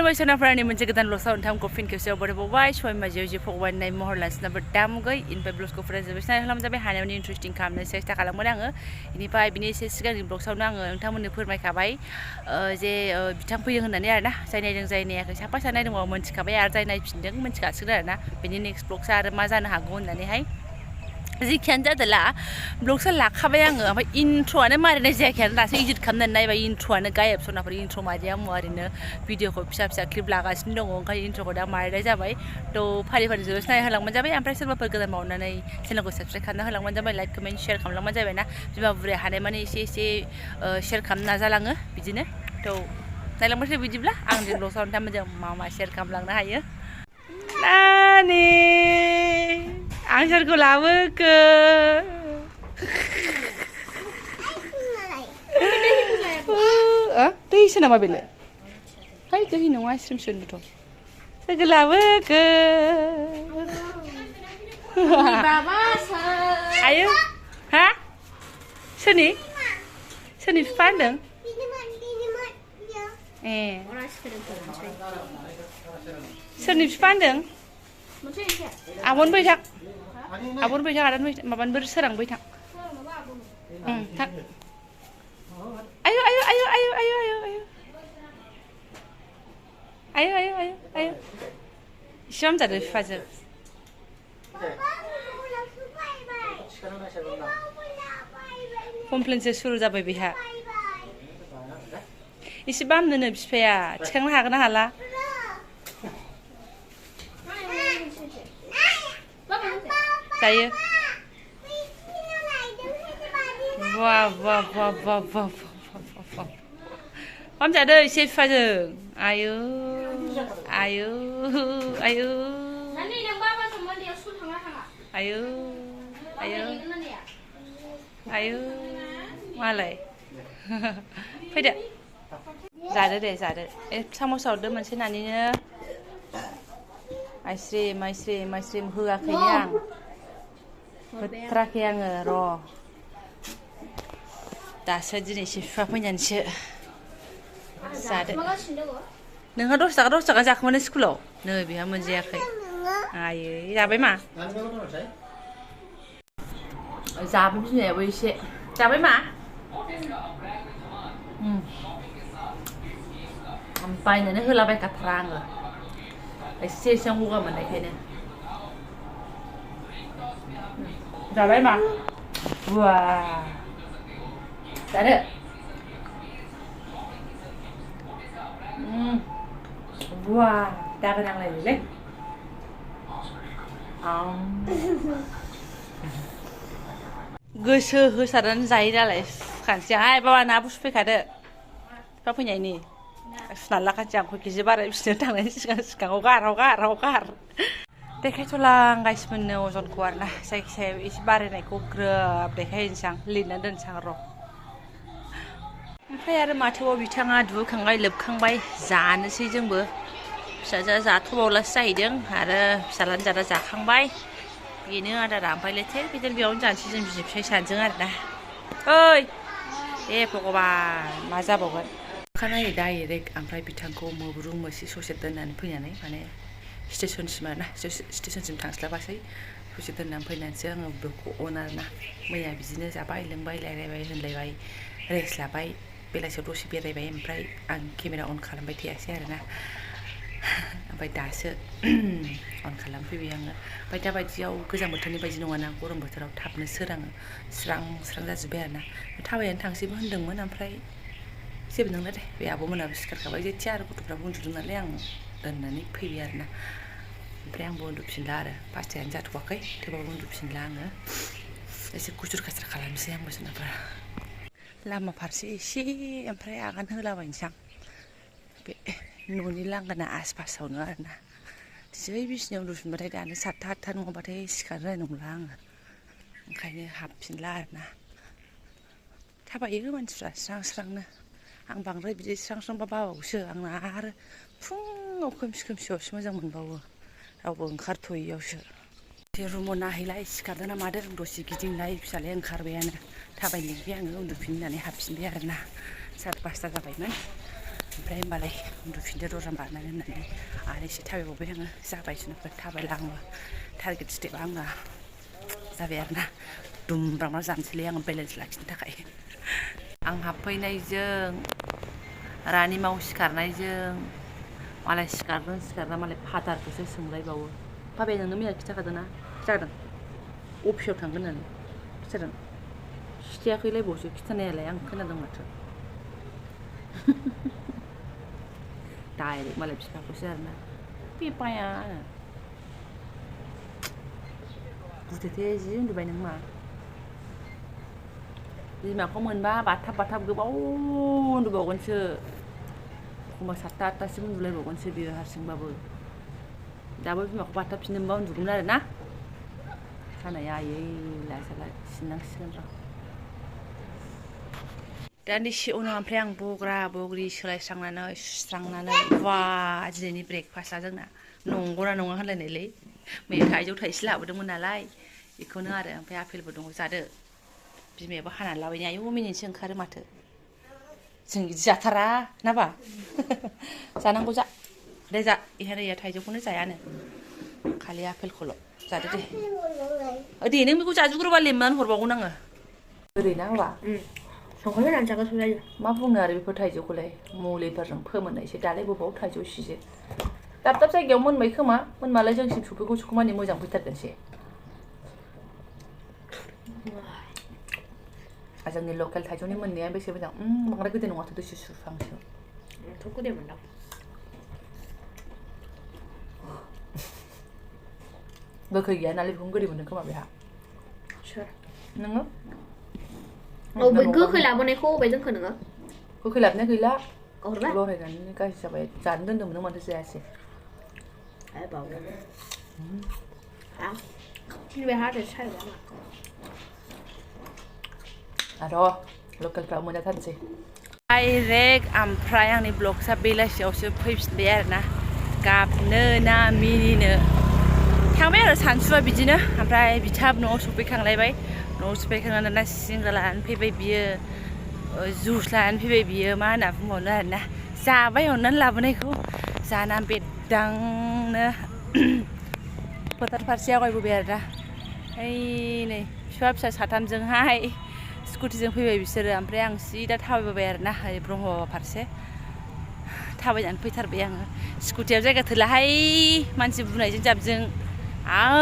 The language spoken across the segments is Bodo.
खुलुमबाय सोनाफोरनि मोनसे गोदान ब्लगआव नोंथांखौ फिन खेबसेयाव बरायबावबाय सय माजियाव जे फगवाननाय महर लासिनाबो दामुगै इनिफ्राय ब्लगखौ फरायजोबबाय सानाय खालामजाबाय हानायावनो इन्टारेस्टिं खालामनो सेस्था खालामगोन आङो इनिफ्राय बिनि एसे सिगांनि ब्लगसावनो आङो नोंथांमोननो फोरमायखाबाय जे बिथां फैदों होननानै आरोना जाय नायदों जाय नायाखै साफा सानै दङ मोनथिखाबाय आरो जाय नायफिनदों मोनथिखासिगोन आरोना बेनि नेक्स्ट ब्लगसा आरो मा जानो हागौ होननानैहाय जिखियानो जादोला ब्लगसा लाखाबाय आङो ओमफ्राय इन्ट्र'आनो मारिनाय जायाखै आरो दासो इडिट खालामनानै नायबाय इन्ट्र'आनो गायब सनाफोर इन्ट्र' मारिया मुवा ओरैनो भिडिअखौ फिसा फिसा क्लिप लागासिनो दङ ओंखायनो इन्ट्र'खौ दा मारिनाय जाबाय थ' फारि फारि जोबोद नाय होलांबानो जाबाय ओमफ्राय सोरबाफोर गोदान मावनानै चेनेलखौ साबस्क्राइब खालामना होलांबानो जाबाय लाइक कमेन्ट शेयार खालामलांबानो जाबाय ना बिमा बुरैया हानाय माने एसे एसे शेयार खालामनो नाजालाङो बिदिनो थ' नायलांबासो बिदिब्ला आं जे ब्लगसाव नोंथांमोनजों मा मा शेयार खालामलांनो हायो नानि आं सोरखौ लाबोखो दैसो नामा बेलाय है दै नङा आइसक्रिमसोनोथ' सोरखौ लाबोखो आयो हा सोरनि बिफा होनदों ए सोरनि बिफा होनदों आब'नो बै थां आब'नो बै थां आदानो माबानो सोरां बै थां थां आयु आयु आयु आयु आयु आयु आयु आयु आयु आयु आयु इसे हामजादों बिफाजों कमप्लेनसो सुरु जाबाय बेहा एसे बामनोनो बिफाया थिखांनो हागोन ना हाला जायो वाह वाह वाह वाह वाह वाह हामजादों एसे बिफाजों आयु आयु आयु आयु आयु आयु मालाय फैदो जादो दे जादो साम'स हरदो मोनसे नानिनो आइस्रिम आइस्रिम आइस्रिम होआखैनो आं होथाराखै आङो र' दासो दिनैसो बिफा फैनानैसो जादो नोंहा 10 थाखा जाखोमानो स्कुलाव नै बेहा मोनजायाखै आयै जाबाय मा जाबाय बिमायाबो एसे जाबाय मा बायनानै होलाबायखाथारा आङो एसे एसे गगा मोननायखायनो जाबाय मा बुवा जादो बुवा दागो नांलायलै गोसो होसारनानै जायो नालाय सुखानोसै हाय बाबा ना बुस्थु फैखादो बिफा फैनायनि सुनानै लाखानोसै आं खय केजि बाराय बिसोरनो थांनायनि सिगां हगार देखायथ'लांगासिनो अजनखौ आरोना जायखिजाया एसे बारायनायखौ ग्रोब देखायहैनोसै आं लिरना दोनसै आं र' ओमफ्राय आरो माथोआव बिथाङा दुगैखांबाय लोबखांबाय जानोसै जोंबो फिसाजोआ जाथ'बावलासो जाहैदों आरो फिसालानि जादा जाखांबाय बेनो आदारा ओमफ्राय लेथेर फेथेर बेयावनो जानोसै जों बिसि फिसाय सानैजों आरोना ओइ दे भगबान मा जाबावगोन अखानायै डाइरेक्ट ओमफ्राय बिथांखौ मोब्रुं मोसि ससे दोननानै फैनानै माने स्टेसनसिम आरोना स्टेसनसिम थांस्लाबासै ससे दोननानै फैनानैसो आङो बेखौ अन आरोना मैया बिदिनो जाबाय लोंबाय रायलायबाय होनलायबाय रेस्ट लाबाय बेलासियाव दसे बेरायबाय ओमफ्राय आं केमेरा अन खालामबाय थायासै आरोना ओमफ्राय दासो अन खालामफैबाय आङो ओमफ्राय दा बायदियाव गोजां बोथोरनि बायदि नङाना गरम बोथोराव थाबनो सोराङो स्रां जाजोब्बाय आरोना थाबायनानै थांसैबो होनदोंमोन ओमफ्राय जेबो नंला दे बे आब'मोनाबो सिखारखाबाय जेथिया आरो गथ'फ्राबो उन्दुदों नालाय आं दोननानै फैबाय आरोना ओमफ्राय आंबो उन्दुफिनला आरो 5थायानो जाथ'वाखै थेवबाबो उन्दुफिनला आङो एसे खुजुर खास्रा खालामनोसै आंबो सोनाबा लामा फारसे एसे ओमफ्राय आगान होलाबायनोसै आं बे न'नि लांगोना आसपासावनो आरोना जै बिसिनायाव उन्दुफिनबाथाय दानो 7था 8था नङाबाथाय सिखारनाय नंला आङो ओंखायनो हाबफिनला आरोना थाबायो मानसिफ्रा स्रांनो आं बांद्राय बिदि स्रांबा बाबावसो आंना आरो फुङाव खोमसियावसो मोजां मोनबावो रावबो ओंखारथ'यैयावसो रुमाव नायहैलाय सिखारदों ना मादों दसे गिदिंलाय फिसालाया ओंखारबायानो थाबायनो लिंबाय आङो उन्दुफिन होननानै हाबफिनबाय आरोना 5:30 जाबायमोन ओमफ्राय होमबालाय उन्दुफिनदो दरजा बारनानै होननानै आरो एसे थाबायबावबाय आङो जाबाय जुनाफोर थाबायलाङो टारगेट स्टेपआ आंना जाबाय आरोना दुमब्रांब्रा जानोसैलै आङो बेलेन्स लाखिनो थाखाय आं हाबफैनायजों रानिमाव सिखारनायजों मालाय सिखारना मालाय फादारखौसो सोंलायबावो बाबाया नोंनो मैया खिथाखादोंना खिथादों अफिसाव थांगोन होननानै खिथादों खिथायाखैलायबावसो खिथानायालाय आं खोनादों माथो डाइरेक्ट मालाय बिफाखौसो आरोना बिफाया बुथेथे जि उन्दुबाय नों मा बिमाखौ मोनबा बाथाब गोबाव उन्दुबावगोनसो एखमबा 7टा 8टासिम उन्दुलायबावगोनसो बियो हारसिंबाबो दाबो बिमाखौ बाथाबफिननो मोनबा उन्दुगौमोन आरो ना खानाया आयै लाजाला सिननांसिगोन र' दान्दिसे उनाव ओमफ्राय आं बग्रा बग्रि सोलायस्रांनानै सुस्रांनानै वा दिनैनि ब्रेकफास्टआ जोंना नंगौना नङा होनलायनायलै मैया थाइजौ थाइसे लाबोदोंमोन नालाय बेखौनो आरो ओमफ्राय आपेलबो दङ जादो बिमायाबो हानानै लाबायनि आयौ मिनिनोसो ओंखारो माथो जों बिदि जाथारा नाबा जानांगौ जा दे जा इहा थाइजौखौनो जायानो खालि आपेलखौल' जादो दे दे नों बेखौ जाजुग्रोबा लेमनानै हरबावगोन आङो ओरैना होमबा संख्रि होनानै जागासिनो जायो मा बुंनो आरो बेफोर थाइजौखौलाय मुलिफोरजों फोमोननायसो दालाय बबाव थाइजौ सिजे दाब दाब जायगायाव मोनबाय खोमा मोनबालाय जोंसिम सफैगौ मानि मोजां फैथारगोनसै जोंनि लकेल थाइजौनि मोननाया बेसे मोजां बांद्राय गोदै नङाथ' दसे सुफांसो थ' गोदै मोनदां गोखै गैया नालाय बेखौनो गोदै मोनदों खोमा बेहा सोर नोङो बै गोखै लाबोनायखौ अबाय जोंखो नोङो गोखै लाबोनाया गैला हरबाय लरायनानै गाज्रि जाबाय जानो दोन्दोंमोन नों माथो जायासै आय बावो बे हाथाय सायबाय र' लकेलफ्रा मोनजाथारसै डाइरेक्ट ओमफ्राय आंनि ब्लगसा बेलासियावसो फैफिनबाय आरोना गाबनो ना मिनिनो थांबाय आरो सानसुआ बिदिनो ओमफ्राय बिथाब न'आव सफैखांलायबाय न'आव सफैखांनानै दाना सिंग्रा लानानै फैबाय बियो जुस लानानै फैबाय बियो मा होनना बुंबावनो आरोना जाबाय अननानै लाबोनायखौ जाना बेदांनो फोथार फारसे आवगायबोबाय आरोना ओइ नै बिफा फिसा साथामजोंहाय स्कुटिजों फैबाय बिसोरो ओमफ्राय आं सिदा थाबायबोबाय आरोना ओरै ब्रह्म फारसे थाबायनानै फैथारबाय आङो स्कुटियाव जायगा थोलाहाय मानसि बुनायजों जाबजों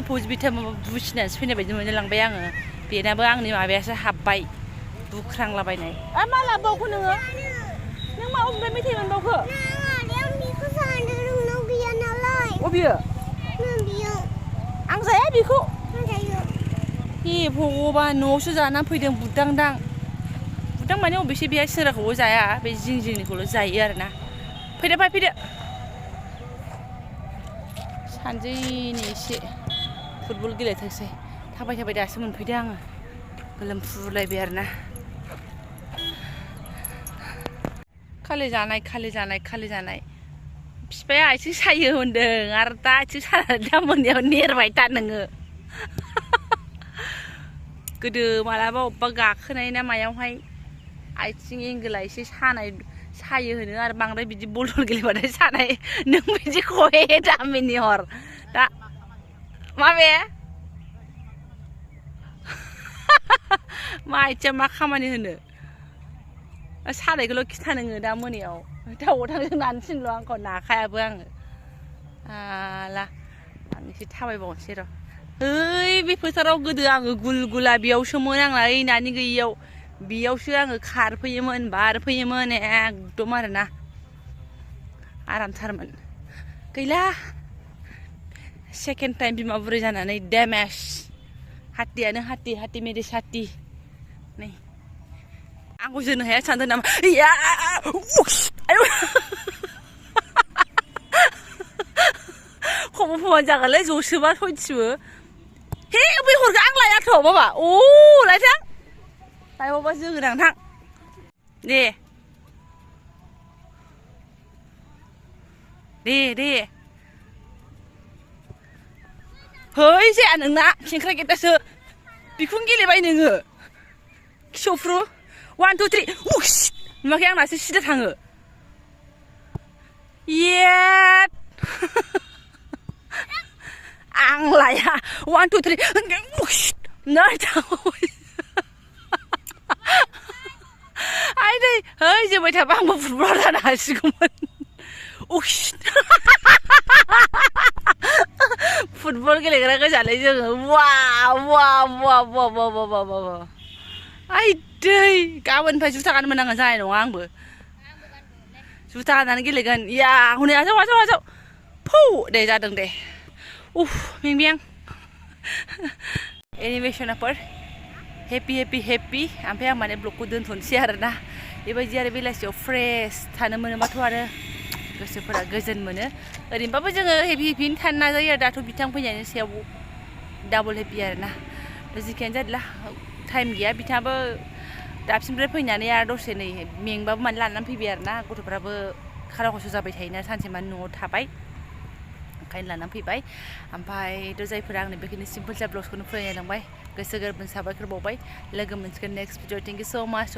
फौज बिथा माबा बुसिनानैसो फैनाय बायदि मोनलायलांबाय आङो बेनाबो आंनि माबायासो हाबबाय बुख्रांलाबायनाय मा लाबोबावखो नोङो नों मा अबेनिफ्राय मेथाइ मोनबावखो अबेयो आं जाया बेखौ हे भगबान न'आवसो जाना फैदों बुदांदां माने अबेसे बेहा सोराखौबो जाया बे जिं जिंनिखौल' जायो आरोना फैदो फैदो सानजौनि एसे फुटबल गेलेथोंसै थाबाय दासो मोनफैदों आङो गोलोमफ्रुलायबाय आरोना खालि जानाय बिफाया आथिं सायो होनदों आरो दा आथिं सानानै दा मोनायाव नेरबाय दा नोङो गोदो मालाबा अबेबा गाखोनाय ना मायावहाय आथिं एंगोला एसे सायो होनो आरो बांद्राय बिदि बल गेलेबाथाय सानाय नों बिदि खहे दामिनि हर दा माबे मा आथिया मा खामानि होनो सानायखौल' खिथा नोङो दा मोनायाव दाउआव थांजों नानो थिनल' आंखौ नाखायाबो आङो आला आं एसे थाबायबावनोसै र' ओइ बे फोथाराव गोदो आङो गुला बेयावसोमोन आंना ओइ नानि गैयियाव बेयावसो आङो खारफैयोमोन बारफैयोमोन एकदम आरोना आरामथारमोन गैला सेकेन्ड टाइम बिमा बुरै जानानै डेमेज हात्तियानो हात्ति मेडिस हात्ति नै आंखौ जोनो हाया सानदों नामा खबर जागोनलै जसोबा सयथिबो हे बै हरखौ आं लायाथ' बाबा लायथां लायबावबा जोगोन आं थां दे है जाया नोंना खेंख्रा गेटासो बिखौनो गेलेबाय नोङो खिसौफ्रु 1 2 3 नुवाखै आंनासो सिदा थाङो येट आं लाया 1 2 3 नै थांबाय आइ दै है जोबाय थाबा आंबो फुटबलार जानो हासिगौमोन फुटबल गेलेग्रा गोजालै जोङो वाव वाव वाव वाव वाव वाव वाव आइ दै गाबोननिफ्राय जुथा गाननो मोनांगोन जानाय नङा आंबो जुथा गाननानै गेलेगोन या हनै आजौ आजौ आजौ फौ दे जादों दे उफ मेंबाय आं एनिमेसनफोर हेपि हेपि हेपि ओमफ्राय आं माने ब्लगखौ दोनथ'नोसै आरोना बेबायदि आरो बेलासियाव फ्रेस थानो मोनोबाथ' आरो गोसोफोरा गोजोन मोनो ओरैनोबाबो जोङो हेपि हेपिनो थानो नाजायो आरो दाथ' बिथां फैनायनि सायाव डाबल हेपि आरोना जिखियानो जादिला टाइम गैया बिथाङाबो दाबसिनिफ्राय फैनानै आरो दसे नै मेंबाबो माने लानानै फैबाय आरोना गथ'फ्राबो खारा खस' जाबाय थायोना सानसे माने न'आव थाबाय ओंखायनो लानानै फैबाय ओमफ्रायथ' जायफोरा आंनो बेखिनि सिम्पोल जा ब्लग्सखौनो फोरमायलांबाय गोसो गोरबोनि साबायखर बावबाय लोगो मोनसिगोन नेक्स्ट भिडिअ थेंक इउ स' माच